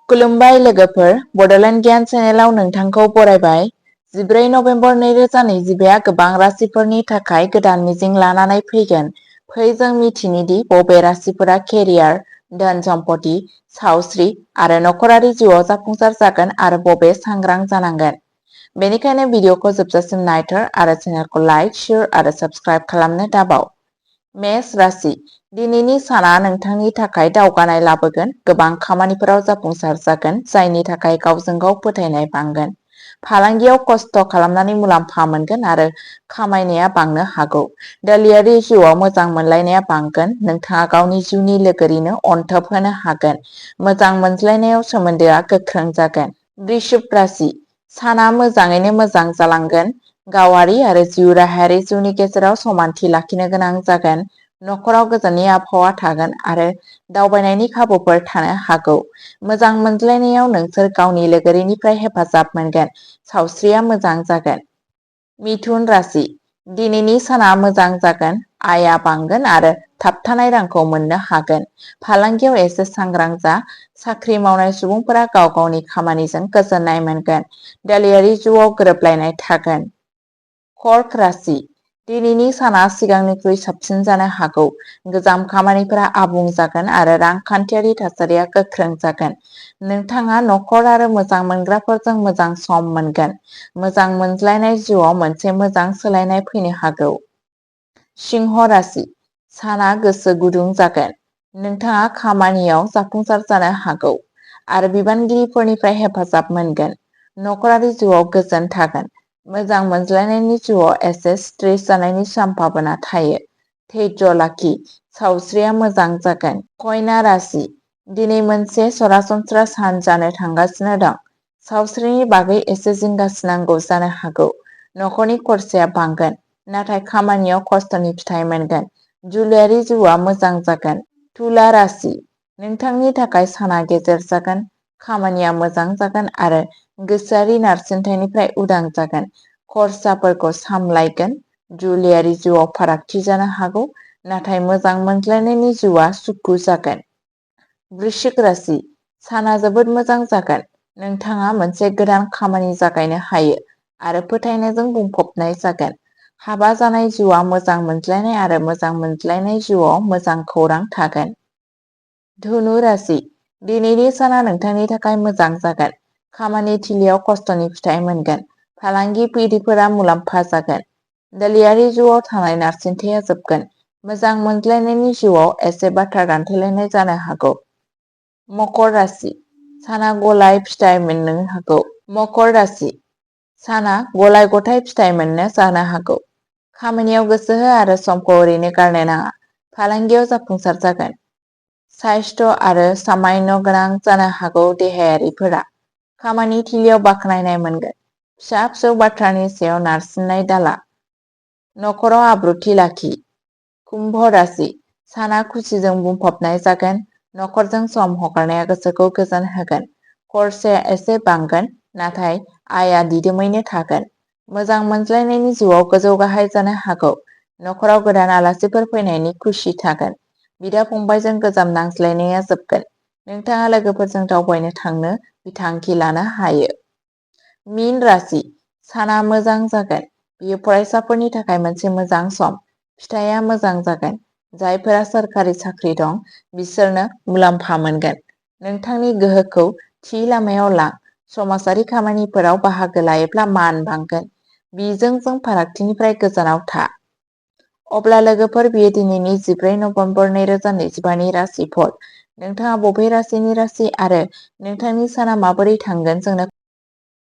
खुलुमबाय लोगोफोर, बड'लेण्ड गियान चेनेलाव नोंथांखौ बरायबाय। 14 नभेम्बर 2025आ गोबां राशिफोरनि थाखाय गोदान मिजिं लानानै फैगोन। फै जों मिथिनि दि बबे राशिफोरा केरियार, धोन सम्पति, सावस्रि आरो नखरारि जिउआव जाफुंसार जागोन आरो बबे सांग्रां जानांगोन। बेनिखायनो भिडिअखौ जोबजासिम नायथार आरो चेनेलखौ लाइक, शेयार आरो साबस्क्राइब खालामनो दाबाव। मेष राशि। दिनैनि साना नोंथांनि थाखाय दावगानाय लाबोगोन। गोबां खामानिफोराव जाफुंसार जागोन, जायनि थाखाय गावजों गाव फोथायनाय बांगोन। फालांगियाव खस्थ' खालामनानै मुलाम्फा मोनगोन आरो खामायनाया बांनो हागौ। दोलोयारि जिउआव मोजां मोनलायनाया बांगोन। नोंथाङा गावनि जिउनि लोगोरिनो अनथोब होनो हागोन। मोजां मोनज्लायनायाव सोमोन्दोआ गोख्रों जागोन। वृश्चिक राशि। साना मोजाङैनो मोजां जालांगोन। गावारि आरो जिउ राहायारि जिउनि गेजेराव समानथि लाखिनो गोनां जागोन। नखराव गोजोननि आबहावा थागोन आरो दावबायनायनि खाबुफोर थानो हागौ। मोजां मोनज्लायनायाव नोंसोर गावनि लोगोरिनिफ्राय हेफाजाब मोनगोन। सावस्रिया मोजां जागोन। मिथुन राशि। दिनैनि साना मोजां जागोन। आयआ बांगोन आरो थाबथानाय रांखौ मोननो हागोन। फालांगियाव एसे सांग्रां जा। साख्रि मावनाय सुबुंफोरा गाव गावनि खामानिजों गोजोननाय मोनगोन। दोलोयारि जिउआव गोरोबलायनाय थागोन। कर्क राशि। दिनैनि साना सिगांनिख्रुइ साबसिन जानो हागौ। गोजाम खामानिफोरा आबुं जागोन आरो रांखान्थियारि थासारिया गोख्रों जागोन। नोंथाङा नखर आरो मोजां मोनग्राफोरजों मोजां सम मोनगोन। मोजां मोनज्लायनाय जिउआव मोनसे मोजां सोलायनाय फैनो हागौ। सिंह राशि। साना गोसो गुदुं जागोन। नोंथाङा खामानियाव जाफुंसार जानो हागौ आरो बिबानगिरिफोरनिफ्राय हेफाजाब मोनगोन। नखरारि जिउआव गोजोन थागोन। मोजां मोनज्लायनायनि जिउआव एसे स्ट्रेस जानायनि सम्भावना थायो। धैर्य लाखि। सावस्रिया मोजां जागोन। कन्या राशि। दिनै मोनसे सरासनस्रा सान जानो थांगासिनो दं। सावस्रिनि बागै एसे जिंगासिनांगौ जानो हागौ। नखरनि खरसाया बांगोन, नाथाय खामानियाव खस्थ'नि फिथाइ मोनगोन। जुलियारि जिउआ मोजां जागोन। तुला राशि। नोंथांनि थाखाय साना गेजेर जागोन। खामानिया मोजां जागोन आरो गोसोआरि नारसिनथायनिफ्राय उदां जागोन। खरसाफोरखौ सामलायगोन। जुलियारि जिउआव फारागथि जानो हागौ, नाथाय मोजां मोनज्लायनायनि जिउआ सुखु जागोन। वृश्चिक राशि। साना जोबोद मोजां जागोन। नोंथाङा मोनसे गोदान खामानि जागायनो हायो आरो फोथायनायजों बुंफबनाय जागोन। हाबा जानाय जिउआ मोजां मोनज्लायनाय आरो मोजां मोनज्लायनाय जिउआव मोजां खौरां थागोन। धनु राशि। दिनैनि साना नोंथांनि थाखाय मोजां जागोन। खामानि थिलियाव खस्थ'नि फिथाइ मोनगोन। फालांगिगिरिफोरा मुलाम्फा जागोन। दोलोयारि जिउआव थानाय नारसिनथाया जोबगोन। मोजां मोनज्लायनायनि जिउआव एसे बाथ्रा दान्थेलायनाय जानो हागौ। मकर राशि। साना गलाय फिथाइ मोननो हागौ। मकर राशि। साना गलाय गथाय फिथाइ मोननो जानो हागौ। खामानियाव गोसो हो आरो समखौ ओरैनो गारनो नाङा। फालांगियाव जाफुंसार जागोन। साइस्थ' आरो सामायन गोनां जानो हागौ। देहायारिफोरा खामानि थिलियाव बाख्नायनाय मोनगोन। फिसा फिसौ बाथ्रानि सायाव नारसिननाय दाला। नखराव आब्रुथि लाखि। कुम्भ राशि। साना खुसिजों बुंफबनाय जागोन। नखरजों सम हगारनाया गोसोखौ गोजोन होगोन। खरसाया एसे बांगोन, नाथाय आयआ दिदोमैनो थागोन। मोजां मोनज्लायनायनि जिउआव गोजौ गाहाय जानो हागौ। नखराव गोदान आलासिफोर फैनायनि खुसि थागोन। बिदा फंबायजों गोजाम नांज्लायनाया जोबगोन। नोंथाङा लोगोफोरजों दावबायनो थांनो बिथांखि लानो हायो। मीन राशि। साना मोजां जागोन। बेयो फरायसाफोरनि थाखाय मोनसे मोजां सम। फिथाइया मोजां जागोन। जायफोरा सोरखारि साख्रि दं, बिसोरनो मुलाम्फा मोनगोन। नोंथांनि गोहोखौ थि लामायाव लां। समाजारि खामानिफोराव बाहागो लायोब्ला मान बांगोन। बिजोंजों फारागथिनिफ्राय गोजानाव था। अब्ला लोगोफोर, बेयो दिनैनि 14 नभेम्बर 2025नि राशिफल। नोंथाङा बबे राशिनि राशि आरो नोंथांनि साना माबोरै थांगोन जोंनो